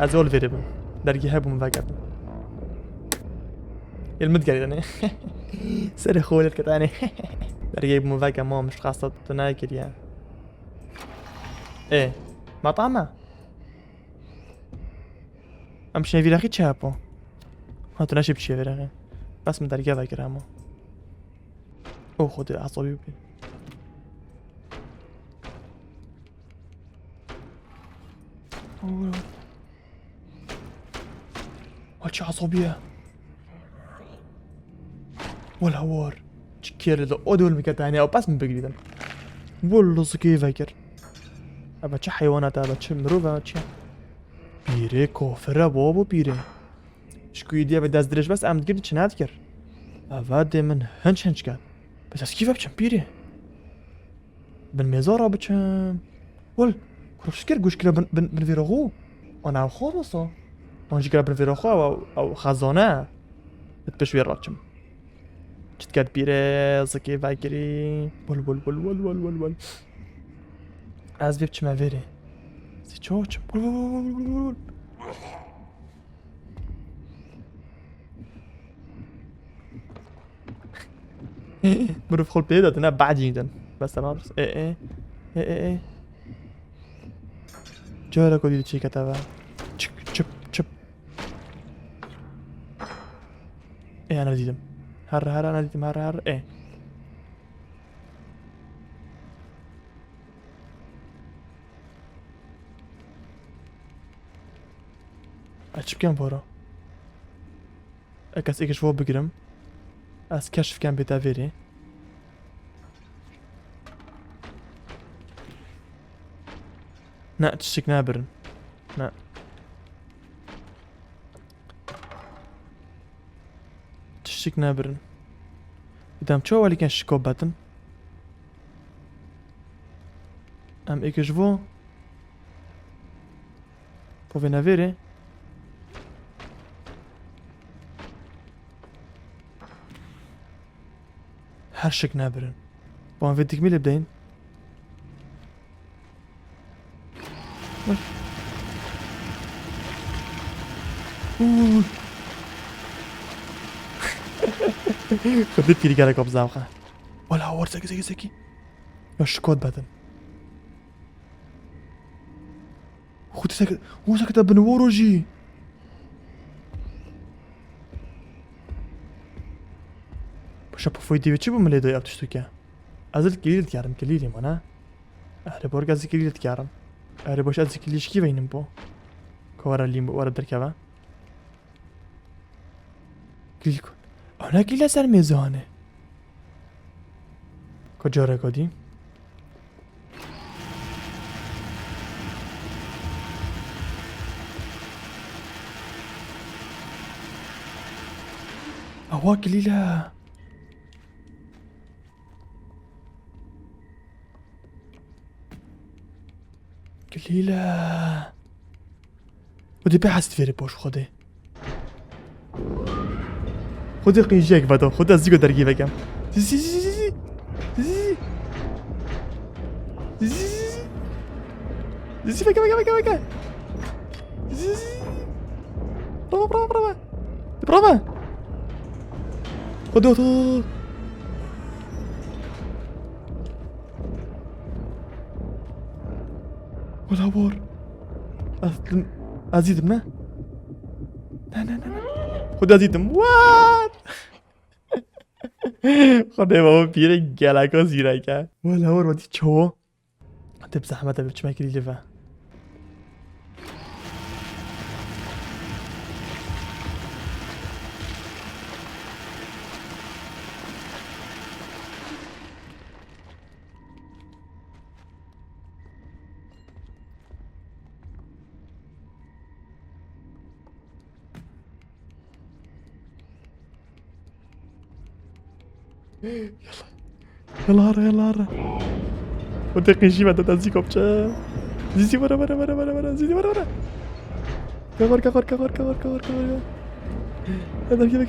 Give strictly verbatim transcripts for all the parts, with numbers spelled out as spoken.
Ez ol verê bim. Dergî hebû min veke bim. Yel min digerî danê. Serê xwe lê diketane. Dergî hebû min veke ma min ji qasta tu nekiriye. Ê. Matama. Em şine vîrexî çi hepo? Ha, tu neşê biçiye vîrexî. Bes min dergî vekir hema. O xwedê, esabî bû. Wal çi esabî ye. Wal hawar. Çi kêr li o dol mike tane, ew bes min bigirîdin. Wal lozikê vekir. Ebe çi heywanat e, ebe çi mirov e, çi? Pîrê kafir e, babo pîrê. Ji ku yê diye ve dest dirêj bes em dikir, çi nedikir. Eve dê min hinç hinç ket. Bes ez kî ve biçim pîrê? Bin mêza re biçim. Wal, kurov şikir goşkira bin, bin, bin vêra xwe. Ana ew xwe basa. Wan jî kira bin vêra xwe, ew, ew xezane. Di pişt wê re çim. Çi diket pîrê, zikê vekirî. Wal, wal, wal. Ez vê biçime vêrê. Zî çawa çim? Wal, wal, wal. Mirov xwe pê de tine badî din. Bes tamam. E, e. E, e, e. Cara ku dî çêkete ve. Çık, çıp, çıp. E, ana dîdim. Her, her, ana dîdim. Her, her. E. Ez çi bikem para? Eke ez êkişvo bigirim. Ez keşf kem bête vêrê. Ne, tiştik nabirin. Ne. Tiştik nabirin. Didem çawa weliken şikop betin. Em êkişvo. Povê nevêrê. Her şik nebirin. Wan vê dikmî lê bideyîn. Uy. Xwedê pîrî gelek bizavxe. Wala war sekî sekî sekî. Ya şikot bedin. Xwedî seke, hûn sekete bin woro jî. Paşa pufayê dî wê çi bû min lê doy ev tiştûke? Ez li kilî dikarim, kilî lê mana. Erê borg ez kilî dikarim. Erê baş ez kilî şikî veynim bo. Ka were lîm, were derkeve. Kilî ku. Ana kilî ser mêzane. Ka careka dî. Awa kilîle. Kilîle. Xwedê pê hest fêrê poş Xwedê. Xwedê qîjiyek vedo. Xwedê ez zîgo dergî vekem. Zî, zî, zî, zî, zî. Zî, zî. Zî, zî, zî. Zî, zî, veke, veke, veke, veke. Zî, zî, zî. Bravo, bravo, bravo. Bravo. Xwedê, Xwedê. Wala war. Ez dim, ez dîtim ne? Ne, ne, ne, ne. Xwedê ez dîtim. What? Xwedê baba pîrê geleka zîrek e. Wala war, wetî çawa? Te bi zehmet e, bi çimek lî ve. Yalla. Yalla hara, yalla hara. O te qîjî me, te zî kopçe. Zî zî vere, vere, vere, vere, vere. Zî zî vere, vere. Kaxor, kaxor, kaxor, kaxor, kaxor, kaxor. Hadi gel, gel.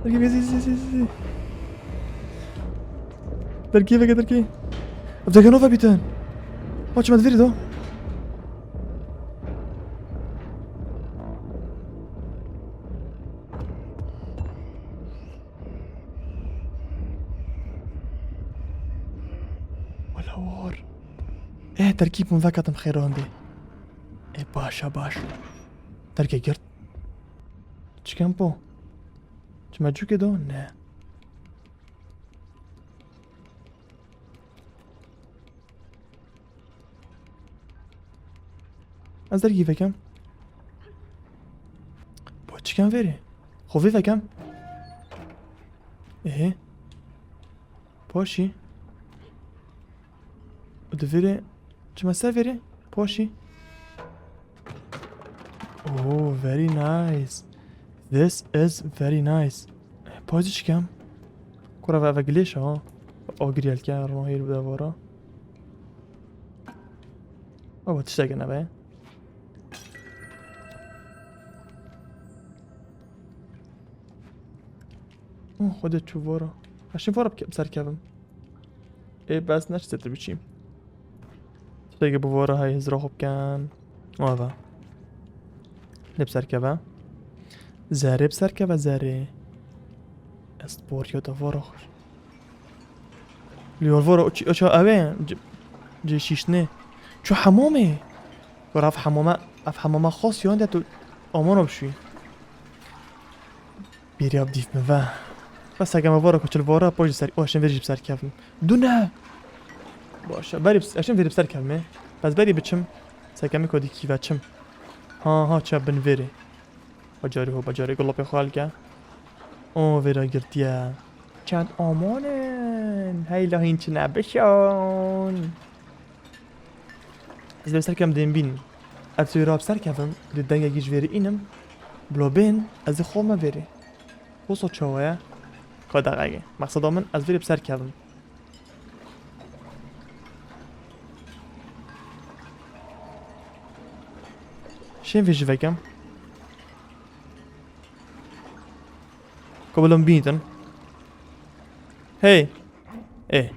Derkî, zî, zî, zî, zî. Derkî, veke, derkî. Ev deke nova bîtin. Maç me divêrî do. Lawar. Eh, terkîb min veketim xêran dê. E, başa baş. Derge girt. Çikem po? Çima cûkê do? Ne. Ez dergî vekem. Bo çikem verê? Xo vê vekem. Ehe. Paşî. Û di vêrê. Çima ser vêrê? Paşî. Oh, very nice. This is very nice. Paşî çikem. Kura ve eve gilêş ha. Agiriyelke ronahîr bi devara. Ava tişteke nebe. Oh, xwedê çû vora. Ez şim vora bike-, bi ser kevim. Ê, bes ne çi zêtir biçî. Tiştekî bi vora hey hizra xwe bikin. Ava. Lê bi ser keve. Zerê bi ser keve, zerê. Ez boriya de vora xwe. Liyol vora o çi, o çi ev e? C-, cê şîştinê. Çu hemamê. Wera ev hemama, ev hemama xas yan de tu amana bişûyî. Bêriya bi dîf min ve. Bes heke me vara ku çil vara, poj ser, o şin verî jî bi ser kevim. Dune! Baş e, berî bi, eşin verî bi ser kevim ê. Bes berî biçim, sekemî ku dîkî ve çim. Ha, ha, çe bin verî. Bacarî ho, bacarî gulopê xwe helke. O vêra girtiye. Çend aman in. Hey la hîn çi nebişon. Ez dê bi ser kem dên bîn. Ez wê ra bi ser kevim, dê dengekî ji vêrê înim. Bila bên, ez ê xwe me vêrê. Wisa çawa ye? Ka deqekê. Mexseda min, ez vêrê bi ser kevim. Şên vê jî vekem. Ka bila min bînîtin. Hey. Ê.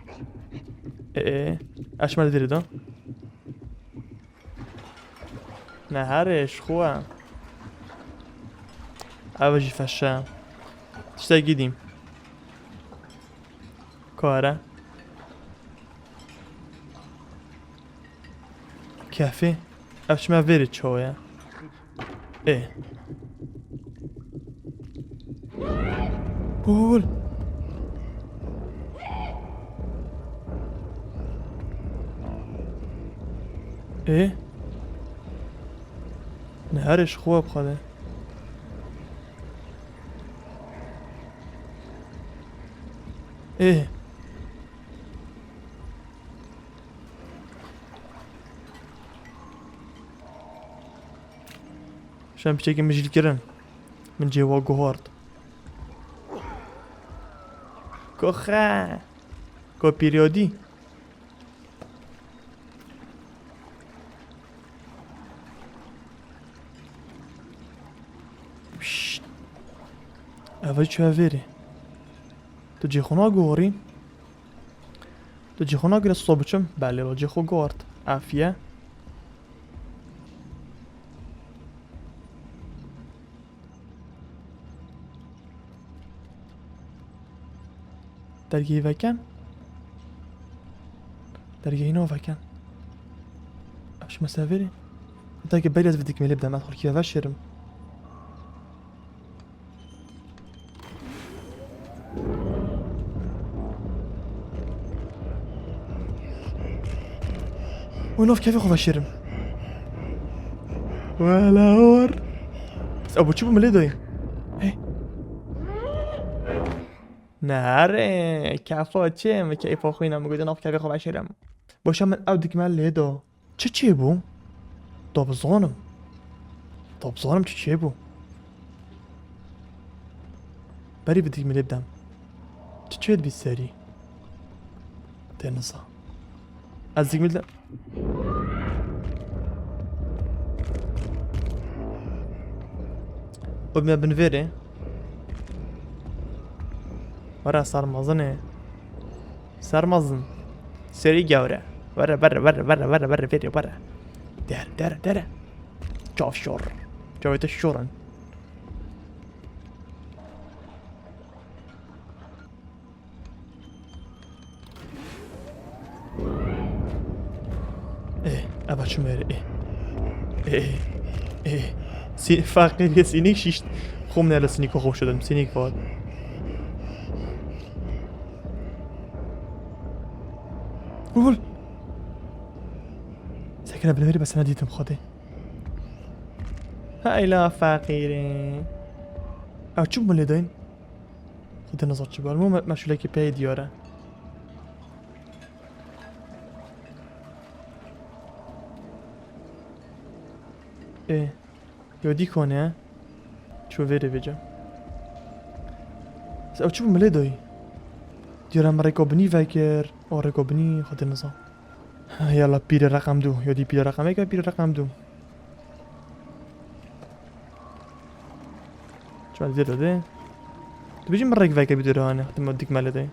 Ê, ê. Eş me li vêrê de. Ne herê, ji xwe. Ev jî feşe. Tiştekî dîm. Kare. Kefê. Ev çime vêrê çawa ye? Ê. Hol. Ê. Ne herê ji xwe bixwe de. Ê. Şen piçekî min jî kirin. Min cêwa guhart. Koxe. Ko periyodî. Şşt. Eve çi evêrê? Tu cê xwe nagorî? Tu cê xwe nagirê sobiçim? Belê, lo cê xwe gort. Afiye. Dergehî veken. Dergehî no veken. Ev şima severî. Heta ki berî ez vidikmê lê bidem, ez xurkî ve veşêrim. Û nav kevê xwe veşêrim. Wela or. Ew çi bû milê dayê? Hey. Nare, kefo çi? Min keyfa xwe îna, min gotin nav kevê xwe veşêrim. Boşa min ew dikme lê da. Çi çêbû? Da bizanim. Da bizanim çi çêbû. Berî bi dikmilê bidem. Çi çêdibî serî? Te niza. Ez dikmilê. Û me binvêrê. Were ser mezinê. Ser mezin. Serî gewre. Were, were, were, were, were, were, vêrê, were. Dere, dere, dere. Çav şor. Çavê te şor in. Eva çi mêre? Ê. Ê. Ê. Si-, feqîrê sînîk şişt. Xum ne li sînîko xweş dedim. Sînîk vat. Vur, vur. Sekine binêrî bes nedîtim Xwedê. Hey la feqîrê. Ew çi bû min lê dayîn? Xwedê nizam çi bû. Almû me-, meşûlekî pey diyar e. Ê, yodî kone. Çû vêrê vêca. Ew çi bû milê dayî? Diyara min rêka binî vekir. O rêka binî, Xwedê nizam. Yala pîrê reqem du. Yodî pîrê reqem êk e, pîrê reqem du. Çima dê dede? Tu bêjî min rêk veke bî dûre hanê, heta me dik me lê dey.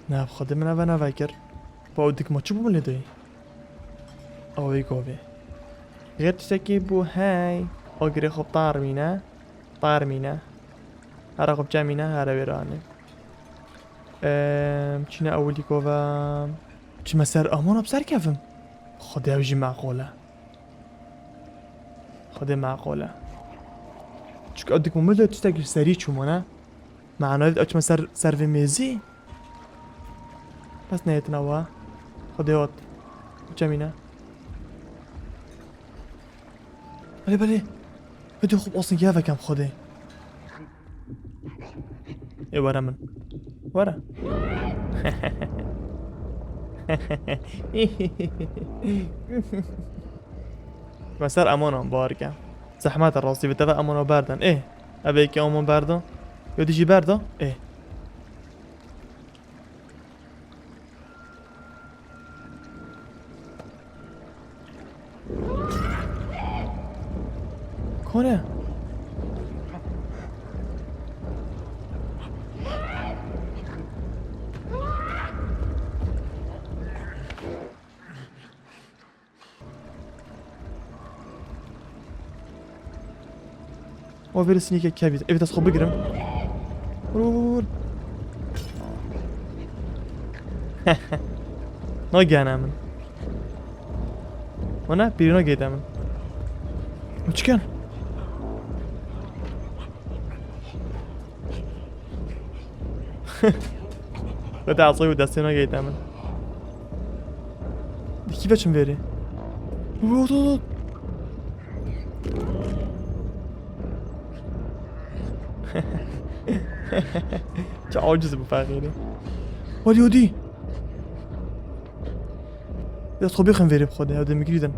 Ne, bi Xwedê min eve nevekir. Ba ew dik ma çi bû min lê dey? Ew ê govê. Xêr tiştekî bû hey. O girê xwe tarmîne. Tarmîne. Here xwe biçemîne, here wê ranê. Em, çîne ewilî govem. Çime ser amana bi ser kevim. Xwedê ew jî meqol e. Xwedê meqol e. Çunke ew dik min de tiştek ji serî çû mane. Manayê ew çime ser, ser vê mêzî. Bes neyêtina wa. Xwedê hot. Çemîne. Belê, belê. Hadi xwe asın ya vekem Xwedê. Ê were min. Were. Me ser emana bar ke. Zehmet e rastî bi te ve emana berdan. Ê, ev ê ki aman berdan. Yo dijî berda. Ê. Kone. O vêrê sinîkek kevî. Evê dest xwe bigirim. Vur, vur, vur, vur. Nagihane min. O ne? Bîrî nagihîte min. Uçken. Xwedê esayî û destê nagihîte min. Di kî veçim vêrê? Û, û, û. Çi aciz bû feqîrê. Walî odî. Dest xwe bixin vêrê bi Xwedê, ew demîgirî din.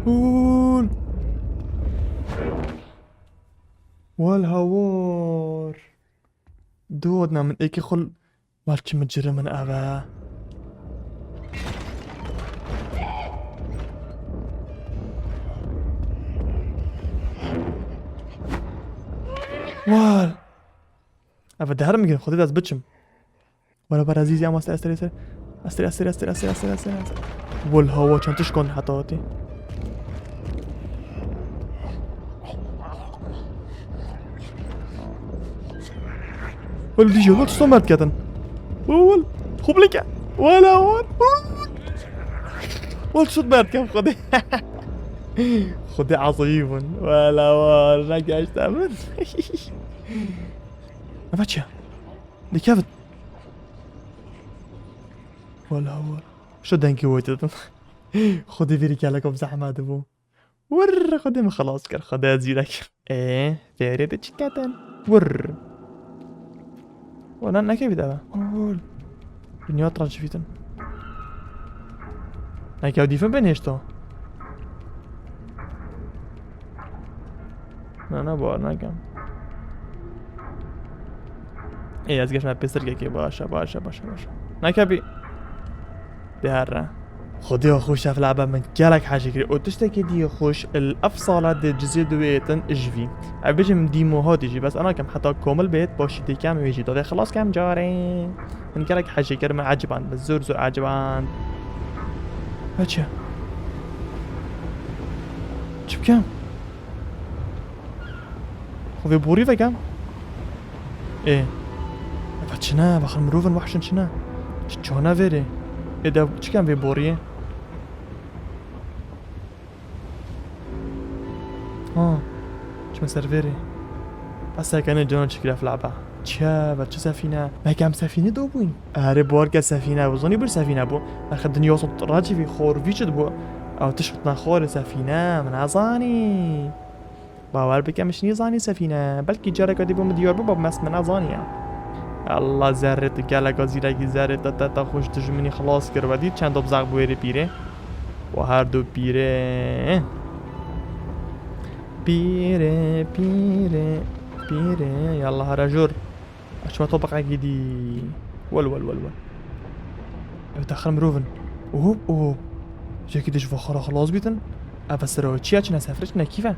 Hûn. Wal hawar. Dû odna min êkê xwe l-, wal çi min ciri min eve. Wal. Eve deher min girin, Xwedê dest biçim. Wala ber ezîzî ama estir, estir, estir. Estir, estir, estir. Wal hawa çend tişkan heta hatî. Wal dijî, wal çisto merd ketin. Wal, wal. Xwe bilike. Wala, wal. Wal çisto merd kem Xwedê. Xwedê ezayî bûn. Wala, wal. Ne geşte min. Eva çi? Dikevit. Wala, wala. Şu dengê wê didin. Xwedê vêrî gelek ev zehmet bû. Wir, Xwedê min xelas kir. Xwedê zîrek. Ê, vêrê de çi ketin? Wir. Wala nekevî de be. Ol. Dinya tra çivîtin. Neke ew dîfin bên hêşta. Na, na, bawer nakem. Ê, ez geşme pêstirkekê, baş e, baş e, baş e, baş e. Nekebî. Dihere. Xwedê xweş ev lebe min gelek hejî kir. Û tiştekî dî xweş, il ev sala di cizê duwêtin ji vî. Ev bêjim dîmo hatî jî, bes ena kem heta komil bêt, başî têkem wê jî. Dodê xilas kem carê. Min gelek hejî kir, min eciband, min zor zor eciband. Heçe. Çi bikem? Xwe vê borî vekem. Ê. Eva çi ne? Baxin mirovin wahşin çi ne? Çana verê. Ê de çikem vê boriyê? Ha. Çime ser verê. Bes heke ne cana çi giref laba. Çi ve çi sefîne? Mekem sefîne do bûyn. Erê bor ke sefîne bû. Zonî bir sefîne bû. Mexe dinya sot racî vî xor vî çi bû. Ew tişt na xorê sefîne. Min azanî. Bawer bike, min nîzanî sefîne. Belkî careka dî bo min diyar biba, bes min nezaniye. Allah zerrê tu geleka zîrekî zerrê te te te xwe ji dijminî xilas kir. We dît çend obzaq bi wêrê pîrê. We her du pîrê. Pîrê, pîrê, pîrê. Yallah here jor. Eçme topaqekî dî. Wel, wel, wel, wel. Ev texir mirov in. Hop, hop. Jekî dij vaxira xilas bîtin. Ev sero çiya çine sefre çine kîve.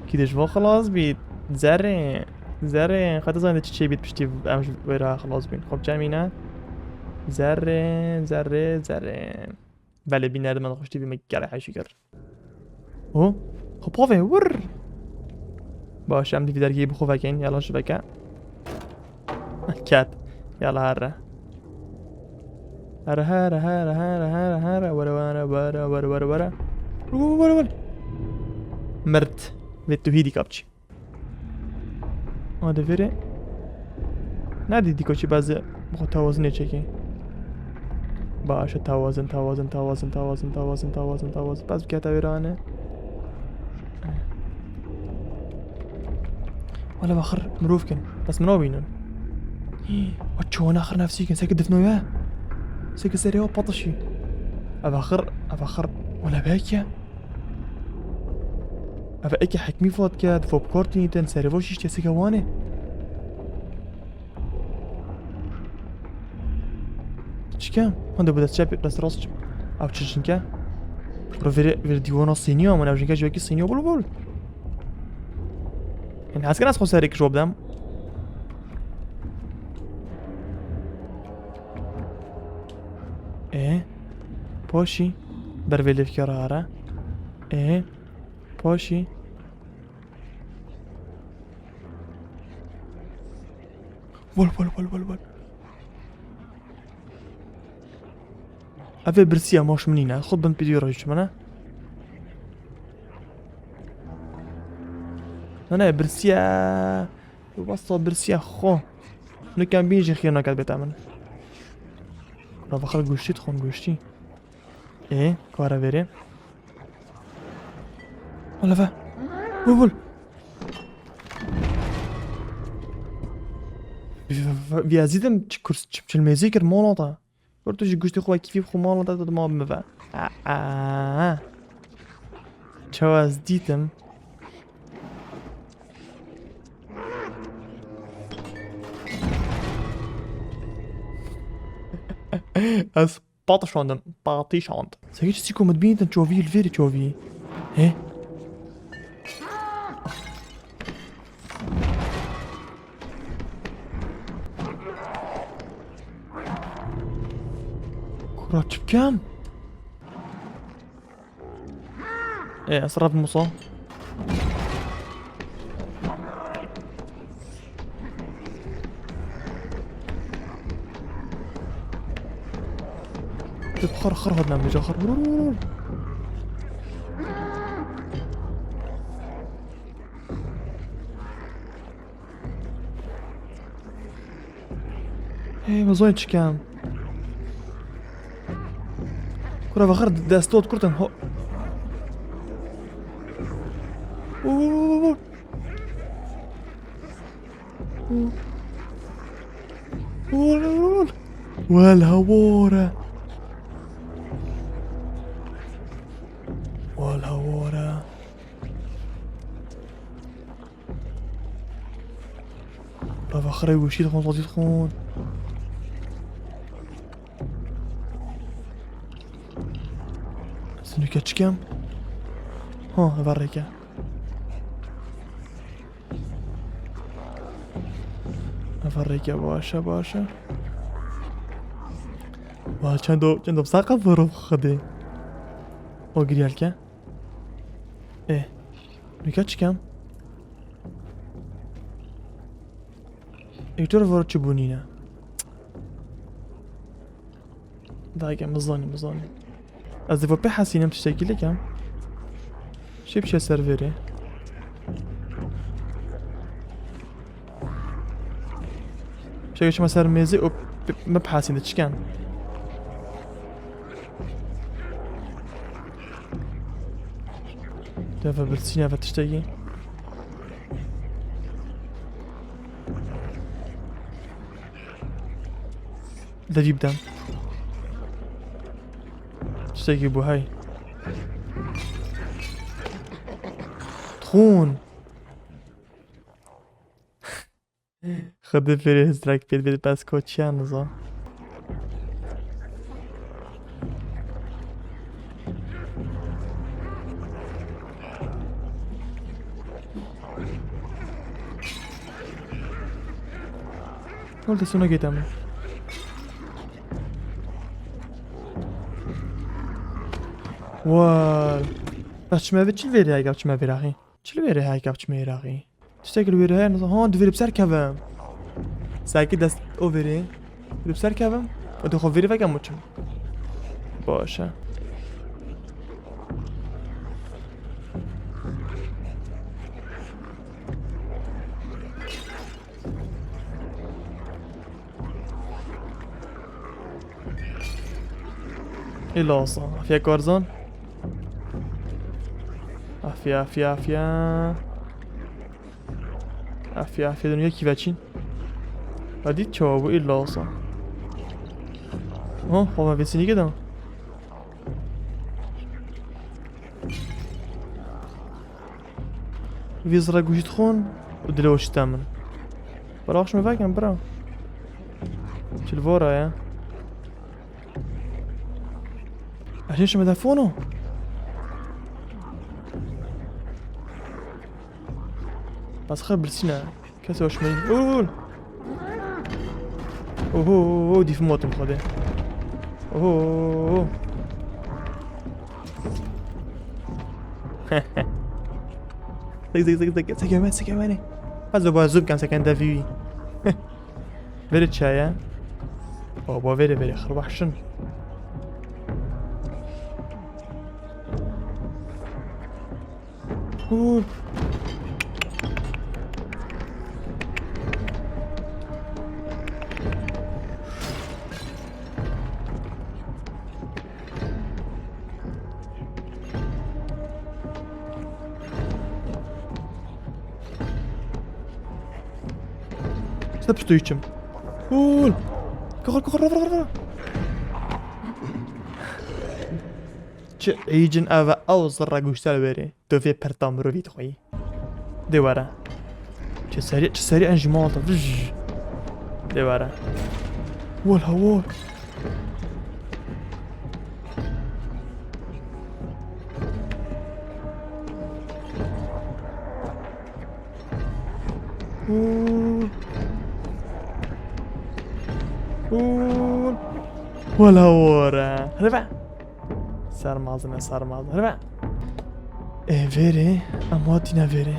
Kî dij va xilas bît. Zerrê. Zerrê. Xwe dizanî çi çê bît piştî em ji wê re xilas bîn. Xwe çemîne. Zerrê, zerrê, zerrê. Belê bîner de me xweştî bî me gere heyşî kir. Ho, xwe pavê, wir. Baş, em dî vî dergehî bi xwe vekin, yala ji veke. Ket. Yala here. Here, here, here. Were, were, were, were, were, were. Were, were, were. Mirt. Vê tu hîdî kapçî. Hadi vere. Nerede dîko çi bazı bu tevazinê çekê? Baş e, tewazin, tewazin, tewazin, tewazin, tewazin, tewazin, tewazin. Bas bike tewêrane. Wala baxir mirov kin. Bas min nabînin. Hî, o çona xir nefsî kin. Seke difnoya. Seke serê o patişî. Ev axir, ev axir. Wala belki. Ev eke hekmî fat ke, di fopkortî nîtin, serê vo şîştê seke wane. Çikem? Hande bu dest çep, dest rast çip. Ev çi jinke? Ro veri, veri dîwana sêniya min, ev jinke ji wekî sêniya bul bul. Yani hesken ez xo serê kijo bidem. E? Paşî? Ber vê lêvkê re here. E? Paşî? Wol, wol, wol, wol, wol. Ev ê birsiya maş min nîne. Xwe bin pîdî roj çi min e? Ne, ne, birsiya. Wasta birsiya xwe. Nukem bîn jî xêr naket bête min. Ra vexil goştî dixwin goştî. Ê, kare verê. Wala ve. Wol, wol. Vî ezîdim çi kurs, çi çilmêzî kir mala da. Gur tu ji goştê xwe kîfî xwe mala da dima min ve. Aa. Çawa ez dîtim. Ez Patişandin, patişand. Seke çi sîko min dibînitin çovî, li vêrê çovî. He? Kura çi bikem? Ê, ez rev Musa. Xir, xir, xir hatine vêca, xir. Vur, vur, vur, vur. Hey, min zoy çikem. Kura vexir destot kurtin. Ho. Wel hawara. Wel hawara. Baba xirê wişî dixwin, sazî dixwin. Sinûke çikem? Ha, eva rêke. Eva rêke baş e, baş e. Wa çendo, çendo saqa voro xwedê. O giriyelke. Ê. Nûke çikem? Ektor voro çi bûnîne? Dayke, min zanî, min zanî. Ez ê vê pê hesînim tiştekî likem. Şê biçe ser vêrê. Şê çima ser mêzê û p-, me bihesîne çiken. Deve bilsîne ve tiştekî. Devî bidem. Tiştekî bû hey. Txûn. Xwedê fêrê hizrek pê dibê, bes ko çiya niza. Hol de sona gêta min. Wal. Bes çime ve çi verî heyka çime vêraxî? Çi li wêrê heyka çime vêraxî? Tiştek li wêrê heye niza. Ha, divê li ser kevim. Serkî dest o vêrê. Li ser kevim. Û dixwe vêrê vekem û çim. Baş e. Îlasa. Afiye Karzan. Afiye, afiye, afiye. Afiye, afiye, dönüyor ki veçin. Hadi çawa bu, îlasa. Ha, hava vesini gidan. Vî zira gujî dixwin û dilê we şite min. Bira xşme vekin, bira. Çil vora ya. Erê şime telefono. Bas xir bilsîne. Kes hoş me. Ul. Oho, dîf motim xwedê. Oho. Zek, zek, zek, zek, seke me, seke me ne. Ez de bayağı zû bikem, seken devî wî. Verê çaya. O, bo verê, verê xir wahşin. Ul. Sen piştû çim. Ul. Kıkır, kıkır, kıkır, kıkır. Çi êcin ev e, ew zirre guştel wêrê. Tu vê perta mirovî dixweyî. Dê were. Çi serî, çi serî en ji mal te. Vij. Dê were. Wala wor. Ul. Ul. Wala wore. Hadi be. Sermazine, sermazine. Hadi be. E, verê. Ama dine verê.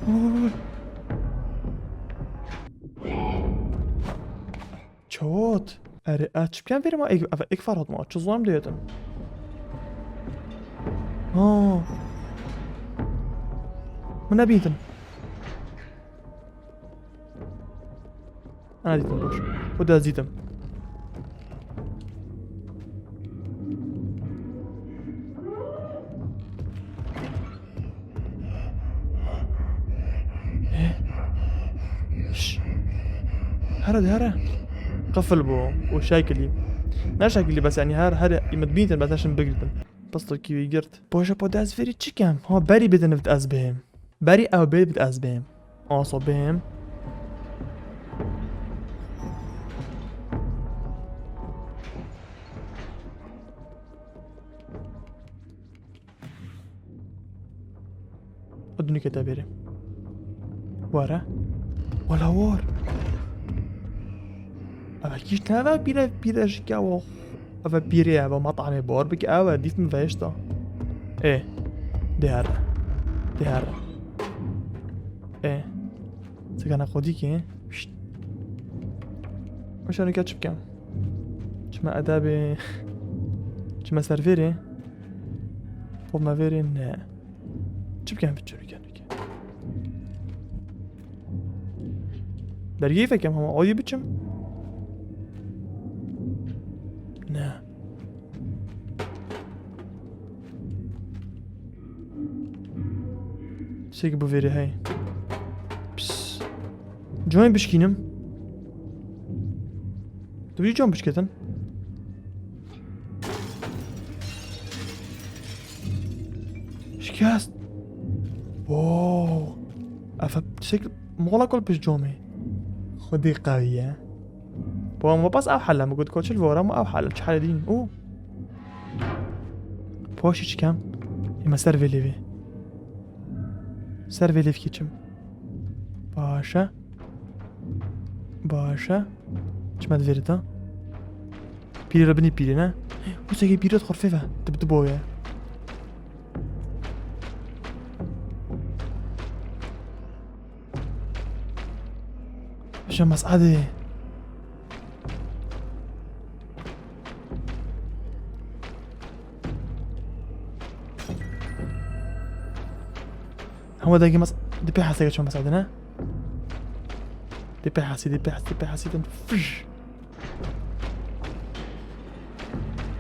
Ul. Çawat. Erê, e, çi bikem verê ma? Ek, ek farat ma. Çi zam diyetim. Ha. Min nebîtin. Ana dîtim boş. Xwedê ez dîtim. Şş. Here de here. Qifil bû û şekilî. Ne şekilî bes, yanî her, her îmit bîntin bes neşin bigritin. Pistokî wî girt. Boje po dest verî çi kem? Ha, berî bidin vit ez bêm. Berî ew bê bit ez bêm. Aso bêm. O dunike te bêrê. Were. Wala war. Eve kîş ne eve pîre, pîre ji ke wo. Eve pîrê eve matamê bor bike eve dîf min vehişta. Ê. Diher. Diher. Ê. Sekana xwedî ki. Şşt. Weşanê ke çi bikem? Me edabê. Çime ser vêrê. Xwe me vêrê ne. Çi bikem biçim bikem bikem. Dergeyî fekem hema oyê biçim. Ne. Tiştekî bi vêrê heye. Pis. Camê bişkînim. Tu bî cam bişketin. Şikest. Wow. Efe tiştek mola kol pişt camê. Xwedî qewî ye. Baba, ma bas ew hela, min got koçil vora, ma ew hela, çi hela dîn? Û. Poşî çikem? Ê me ser vê lêvê. Ser vê lêvkî çim. Baş e. Baş e. Çime di vêrê de. Pîrê re binî pîrê ne? Wisa yê pîrê xorfê ve. Tib tib boye. Şemas hadi. Hema dagî mas-, di pê hesê geçme mesela, ne? Di pê hesê, di pê hesê, di pê hesê, di fiş.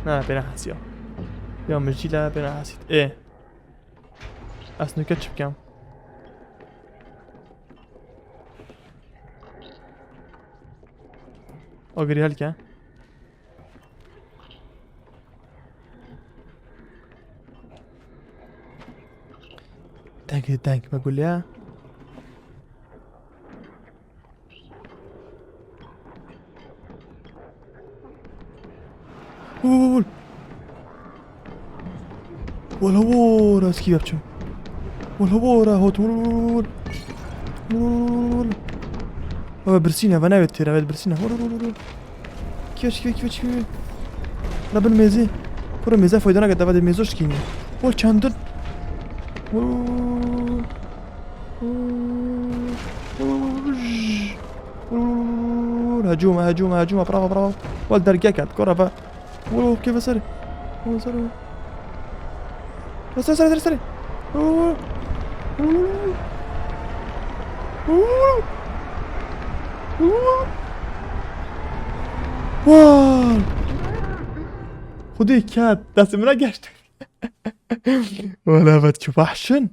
Na, pê nehesiya. Ya mijî la pê nehesît. Ê. Ez nuke çi bikem? Agirî helke. Deng, deng me guliya. Wol, wol, wol. Wol, wol, wol, ez kî yapçım. Wol, wol, wol, hot, wol, wol, wol. Wol, wol, wol. Eve birsîne, eve navê têr, eve birsîne. Wol, wol, wol, wol. Kî, kî, kî, kî. La bin mêzê. Kuro mêze fayda nake, dava de mêzo şikînî. Wol çandin. Wol, wol, wol, wol. Hecûme, hecûme, hecûme, bravo, bravo. Wol dergek et, kora be. Wol, wol, keve serê. Wol, serê. Wol, serê, serê, serê. Wol, wol. Wol. Xwedê ket, destê min re geşt. Wala vet çi wahşin.